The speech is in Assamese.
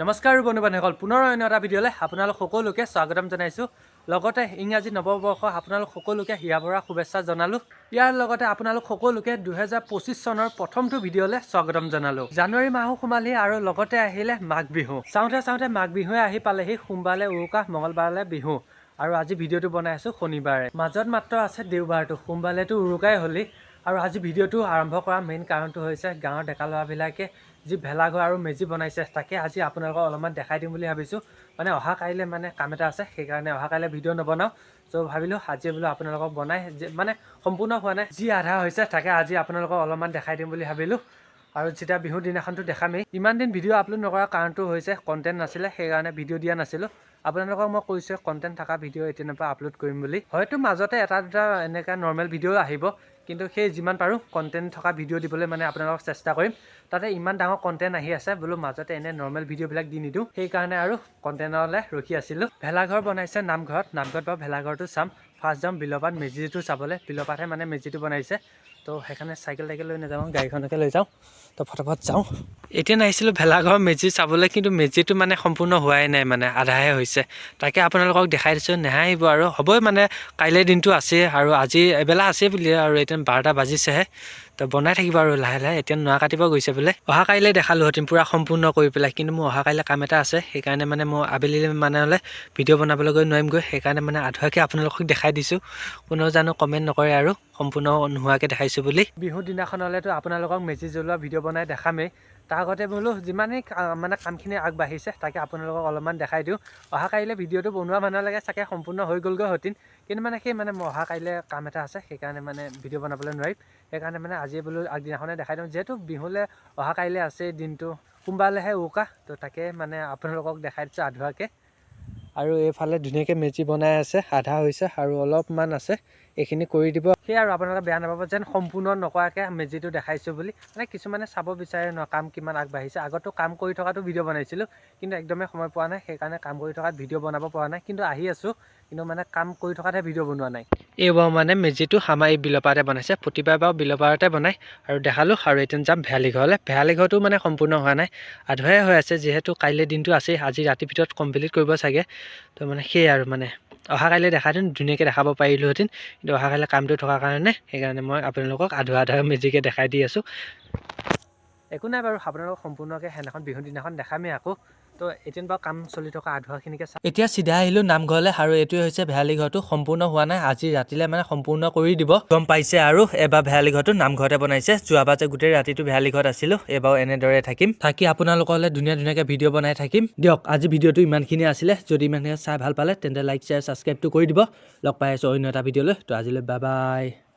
নমস্কাৰ বন্ধু বান্ধৱীসকল, পুনৰ অন্য এটা ভিডিঅ'লৈ আপোনালোক সকলোকে স্বাগতম জনাইছোঁ। লগতে ইংৰাজী নৱবৰ্ষ আপোনালোক সকলোকে হিয়া ভৰা শুভেচ্ছা জনালোঁ। ইয়াৰ লগতে আপোনালোক সকলোকে 2025 চনৰ প্ৰথমটো ভিডিঅ'লৈ স্বাগতম জনালোঁ। জানুৱাৰী মাহো সোমালহি আৰু লগতে আহিলে মাঘ বিহু। চাওঁতে চাওঁতে মাঘ বিহুৱে আহি পালেহি। সোমবাৰলৈ উৰুকা, মঙলবাৰলৈ বিহু আৰু আজি ভিডিঅ'টো বনাই আছোঁ শনিবাৰে। মাজত মাত্ৰ আছে দেওবাৰটো, সোমবাৰলেতো উৰুকাই হ'লি। আৰু আজি ভিডিঅ'টো আৰম্ভ কৰাৰ মেইন কাৰণটো হৈছে গাঁৱৰ ডেকা ল'ৰাবিলাকে যি ভেলাঘৰ আৰু মেজি বনাইছে, তাকে আজি আপোনালোকক অলপমান দেখাই দিম বুলি ভাবিছোঁ। মানে অহা কাইলৈ মানে কাম এটা আছে, সেইকাৰণে অহা কাইলৈ ভিডিঅ' নবনাওঁ। চ' ভাবিলোঁ আজি বোলো আপোনালোকক বনাই যে মানে সম্পূৰ্ণ হোৱা নাই, যি আধা হৈছে তাকে আজি আপোনালোকক অলপমান দেখাই দিম বুলি ভাবিলোঁ। আৰু যেতিয়া বিহুৰ দিনাখনতো দেখামেই। ইমান দিন ভিডিঅ' আপলোড নকৰাৰ কাৰণটো হৈছে কণ্টেণ্ট নাছিলে, সেইকাৰণে ভিডিঅ' দিয়া নাছিলোঁ। আপোনালোকক মই কৈছোঁ কণ্টেণ্ট থকা ভিডিঅ' এতিয়াৰ পৰা আপলোড কৰিম বুলি। হয়তো মাজতে এটা দুটা এনেকুৱা নৰ্মেল ভিডিঅ' আহিব, কিন্তু সেই যিমান পাৰোঁ কণ্টেণ্ট থকা ভিডিঅ' দিবলৈ মানে আপোনালোকক চেষ্টা কৰিম। তাতে ইমান ডাঙৰ কণ্টেণ্ট আহি আছে, বোলো মাজতে এনে নৰ্মেল ভিডিঅ'বিলাক দি নিদিওঁ। সেইকাৰণে আৰু কণ্টেণ্টলৈ ৰখি আছিলোঁ। ভেলাঘৰ বনাইছে নামঘৰত। নামঘৰত বাৰু ভেলাঘৰটো চাম। ফাৰ্ষ্ট যাম বিলপাত মেজিটো চাবলৈ। বিলপাতহে মানে মেজিটো বনাইছে। তো সেইকাৰণে চাইকেল টাইকেল লৈ নাযাওঁ, গাড়ীখনকে লৈ যাওঁ। তো ফটাফট যাওঁ। এতিয়া আহিছিলোঁ ভেলাঘৰ মেজি চাবলৈ, কিন্তু মেজিটো মানে সম্পূৰ্ণ হোৱাই নাই, মানে আধাহে হৈছে। তাকে আপোনালোকক দেখাই দিছোঁ। নেহাঁহিব আৰু, হ'বই, মানে কাইলৈ দিনটো আছেই আৰু আজি এবেলা আছেই বুলি আৰু এতিয়া 12টা বাজিছেহে। তো বনাই থাকিব আৰু লাহে লাহে। এতিয়া নৰা কাটিব গৈছে বোলে। অহা কাইলৈ দেখালোহেঁতেন পূৰা সম্পূৰ্ণ কৰি পেলাই, কিন্তু মোৰ অহা কাইলৈ কাম এটা আছে। সেইকাৰণে মানে মই আবেলি মানে হ'লে ভিডিঅ' বনাবলৈ গৈ নোৱাৰিমগৈ। সেইকাৰণে মানে আধুৱাকৈ আপোনালোকক দেখাই দিছোঁ। কোনেও জানো কমেণ্ট নকৰে আৰু সম্পূৰ্ণ নোহোৱাকৈ দেখাইছোঁ বুলি। বিহু দিনাখনলৈতো আপোনালোকক মেজি জ্বলোৱা ভিডিঅ' বনাই দেখামেই। তাৰ আগতে বোলো যিমানেই মানে কামখিনি আগবাঢ়িছে, তাকে আপোনালোকক অলপমান দেখাই দিওঁ। অহা কাইলৈ ভিডিঅ'টো বনোৱা মানুহলৈকে চাগে সম্পূৰ্ণ হৈ গ'লগৈ হতিন। কিন্তু মানে সেই মানে মোৰ অহা কাইলৈ কাম এটা আছে, সেইকাৰণে মানে ভিডিঅ' বনাবলৈ নোৱাৰিম। সেইকাৰণে মানে আজিয়ে বোলো আগদিনাখনে দেখাই দিওঁ, যিহেতু বিহুলৈ অহা কাইলৈ আছে দিনটো, সোমবাৰলৈহে উৰুকা। তো তাকে মানে আপোনালোকক দেখাই দিছোঁ আধুৱাকৈ। আৰু এইফালে ধুনীয়াকৈ মেজি বনাই আছে, আধা হৈছে আৰু অলপমান আছে, এইখিনি কৰি দিব। সেয়া আৰু আপোনালোকে বেয়া নাপাব যেন সম্পূৰ্ণ নকৰাকৈ মেজিটো দেখাইছোঁ বুলি। মানে কিছুমানে চাব বিচাৰে ন কাম কিমান আগবাঢ়িছে। আগতো কাম কৰি থকাটো ভিডিঅ' বনাইছিলোঁ, কিন্তু একদমেই সময় পোৱা নাই। সেইকাৰণে কাম কৰি থকাত ভিডিঅ' বনাব পৰা নাই। কিন্তু আহি আছোঁ, কিন্তু মানে কাম কৰি থকাতহে ভিডিঅ' বনোৱা নাই। এইবাৰ মানে মেজিটো আমাৰ এই বিলপাৰতে বনাইছে। প্ৰতিবাৰ বাৰু বিলপাৰতে বনায় আৰু দেখালোঁ। আৰু এতিয়া যাম ভেৰালী ঘৰলৈ। ভেৰালী ঘৰটো মানে সম্পূৰ্ণ হোৱা নাই, আধুৱাই হৈ আছে। যিহেতু কাইলৈ দিনটো আছেই, আজি ৰাতিৰ ভিতৰত কমপ্লিট কৰিব চাগে। তো মানে সেয়াই আৰু মানে অহা কাইলৈ দেখাই দিম, ধুনীয়াকৈ দেখাব পাৰিলোহেঁতেন। কিন্তু অহা কাইলৈ কামটো থকাৰ কাৰণে সেইকাৰণে মই আপোনালোকক আধুৱা আধা মেজিকে দেখাই দি আছোঁ। একো নাই বাৰু, আপোনালোকক সম্পূৰ্ণকৈ সেইদিনাখন বিহু দিনাখন দেখামেই আকৌ। তো এতিয়া বাৰু কাম চলি থকা আধুৱাখিনিকে চাই এতিয়া চিধা আহিলোঁ নামঘৰলৈ। আৰু এইটোৱে হৈছে ভেৰালী ঘৰটো। সম্পূৰ্ণ হোৱা নাই, আজি ৰাতিলৈ মানে সম্পূৰ্ণ কৰি দিব। গম পাইছে আৰু এবাৰ ভেৰালী ঘৰটো নামঘৰতে বনাইছে। যোৱাবাৰ যে গোটেই ৰাতিটো ভেৰালী ঘৰত আছিলোঁ, এইবাৰো এনেদৰে থাকিম। থাকি আপোনালোকলৈ ধুনীয়া ধুনীয়াকৈ ভিডিঅ' বনাই থাকিম। দিয়ক, আজি ভিডিঅ'টো ইমানখিনি আছিলে। যদি ইমানখিনি চাই ভাল পালে, তেন্তে লাইক, শ্বেয়াৰ, ছাবস্ক্ৰাইবটো কৰি দিব। লগ পাই আছোঁ অন্য এটা ভিডিঅ'লৈ। তো আজিলৈ বাই বাই।